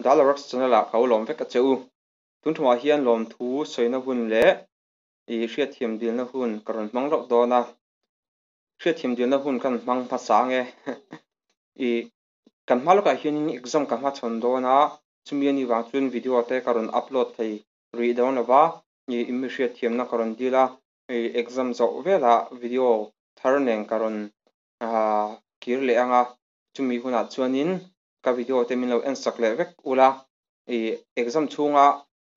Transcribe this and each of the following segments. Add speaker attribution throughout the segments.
Speaker 1: Dalorax channel ah ka lo lawm vek a che u. Tun thumah hian lawmthu sawina hun leh i hriatthiam dilna hun ka rawn hmang lawk dawn a. Hriatthiam dilna hun kan hmang hmasa ang e. I kan hma lawkah hianin exam ka hmachhawn dawn a, chumi anih vang chuan video te ka rawn upload thei rih dawn lo va, i mi hriatthiamna ka rawn dil a, i exam zawh velah video thar nen ka rawn kir leh ang a, chumi hunah chuanin ka video te min lo en sak leh vek ula, i exam chhunga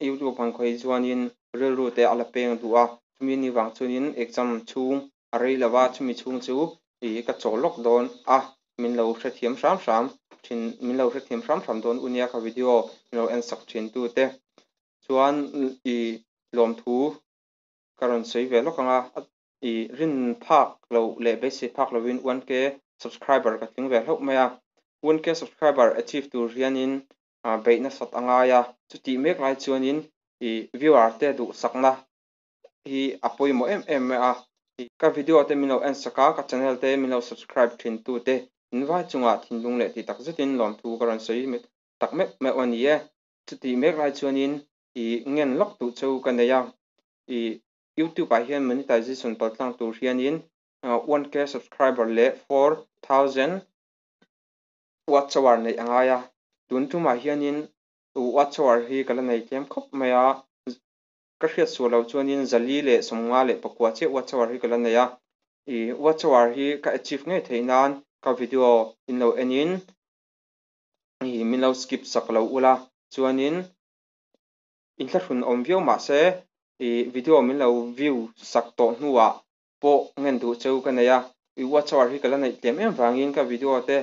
Speaker 1: YouTube han khawih chuanin rilru te a la peng duh a, chumi ni vang chuanin exam chhung a rei lo va, chumi chhung chu i ka chawl lawk dawn a, min lo hrethiam hram hram thin min lo hrethiam hram hram dawn u nia ka video min lo en sak thin tu te chuan i lawmthu ka rawn sawi ve lawk ang a, i rin phak loh leh beisei phak lovin 1K subscriber ka tling ve hlauh mai a, 1K subscriber achieve tur hianin beih nasat a ngai a, chutih mek lai chuanin i viewer te duhsakna hi a pawimawh em em mai a, ka video te min lo en sak a, ka channel te min lo subscribe thin tu te in vai chungah thinlung leh tih tak zetin lawmthu ka rawn sawi tak meuh meuh a ni e. Chutih mek lai chuanin i ngen lawk duh chu ka nei a, i YouTube ah hian monetization paltlang tur hianin 1K subscriber leh 4000 watch hour neih a ngai a, tun tumah hianin watch hour hi ka la nei tlem khawp mai a, ka hriat sual loh chuanin 459 chiah watch hour hi ka la nei a, i watch hour hi ka achieve ngei theih nan ka video in lo enin i min lo skip sak lo ula, chuanin inthlahrun awm viau mahse i video min lo view sak tawh hnuah pawh ngen duh cheu ka nei a, i watch hour hi ka la neih tlem em vangin ka video te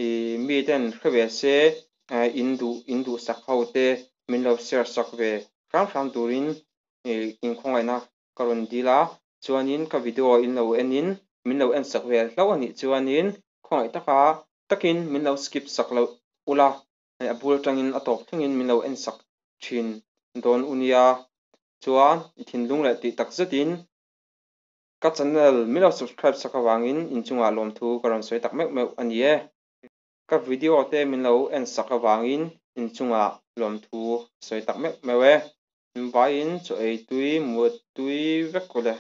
Speaker 1: i mi ten hre ve se in duh in duhsak ho te min lo share sak ve hram hram turin i inkhawngaihna ka rawn dil a, chuanin ka video in lo enin min lo en sak ve hlauh anih chuanin khawngaih taka takin min lo skip sak loh ula, a bul atangin a tawp thlengin min lo en sak thin dawn u nia, chuan i thinlung leh tih tak zetin ka channel min lo subscribe sak avangin inchungah lawmthu ka rawn sawi tak meuh meuh a ni e. Ka video te min lo en sak avangin inchungah lawmthu sawi tak meuh meuh e. Vaiin chaw ei tui mut tui vek ule.